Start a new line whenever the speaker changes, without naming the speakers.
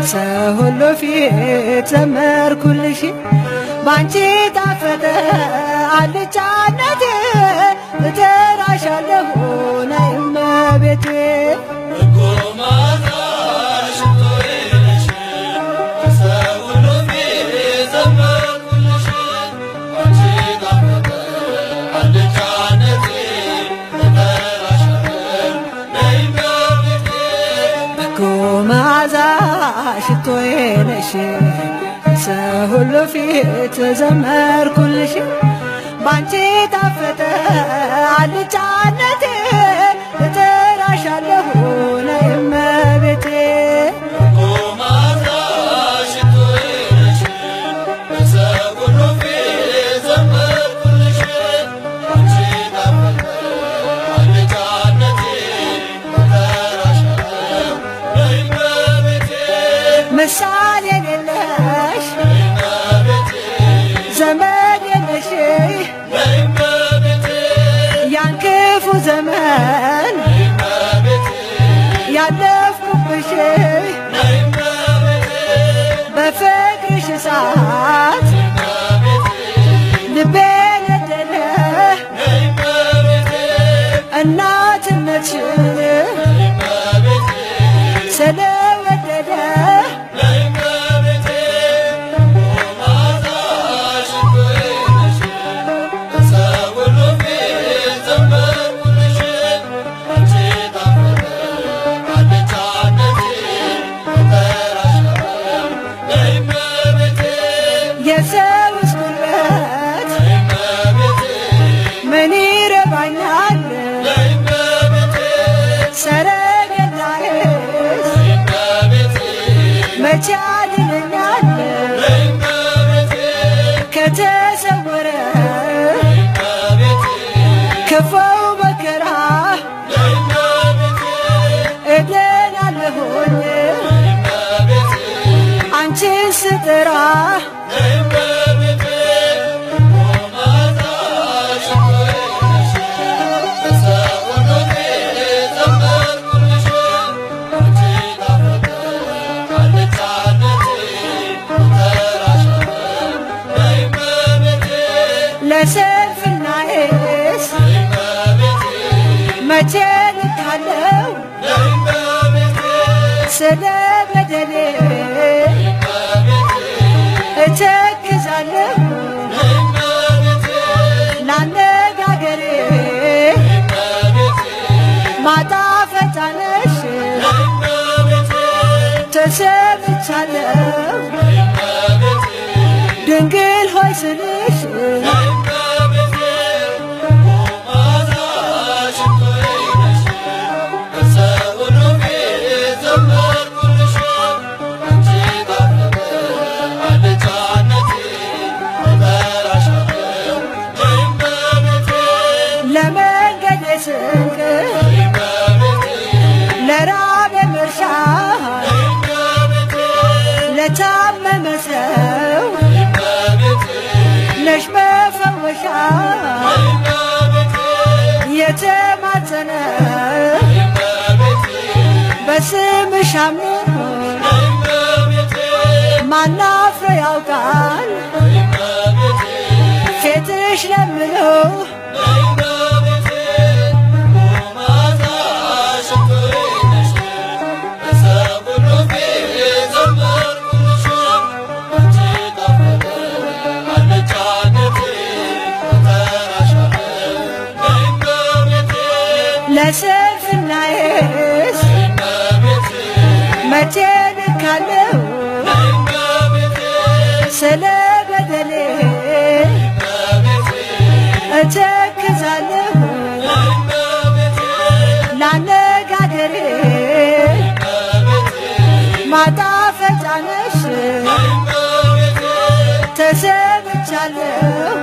ሰው ሁሉ ፊት ዘመርኩልሽ ባንቺ ጣፈጠ አልጫነቴ እጠራሻለሁ ነይ እመቤቴ። በጎ መዓዛ ሽቶዬ ነሽ ሰው ሁሉ ፊት ዘመርኩልሽ ባንቺ ጣፈጠ አልጫነቴ እጠራሻለሁ ነይ እመቤቴ። ምሳሌ የሌለሽ ዘመድ የለሽ ያን ክፉ ዘመን ያለፍኩብሽ በፍቅርሽ እሳት ልቤ ነደደ እናትነትሽን ስለወደደ። የሰውስ ጉልበት ምን ይረባኛል? ሰረገላዬስ መቼ ያድነኛል? ከተሰወረ ክፉው መከራ እድናለሁኝ አንቺን ስጠራ። ለስንፍናዬስ መቼ ልካለው? ስለ በደሌ እተክዛለሁ ላነጋገሬ ማጣፈጫ ነሽ ተሰምቻለሁ ድንግል ሆይ ስልሽ። ለመንገዴ ስንቅ ለራቤ መርሻ ለታመመ ሰው ነሽ መፈወሻ የተማጸነ በስምሽ አምኖ ማናፍሮ ያውቃል ፊትሽ ለምኖ። ለስንፍናዬስ መቼ ልካለው? ስለ በደሌ እተክዛለሁ ላነጋገሬ ማጣፈጫ ነሽ ተሰምቻለሁ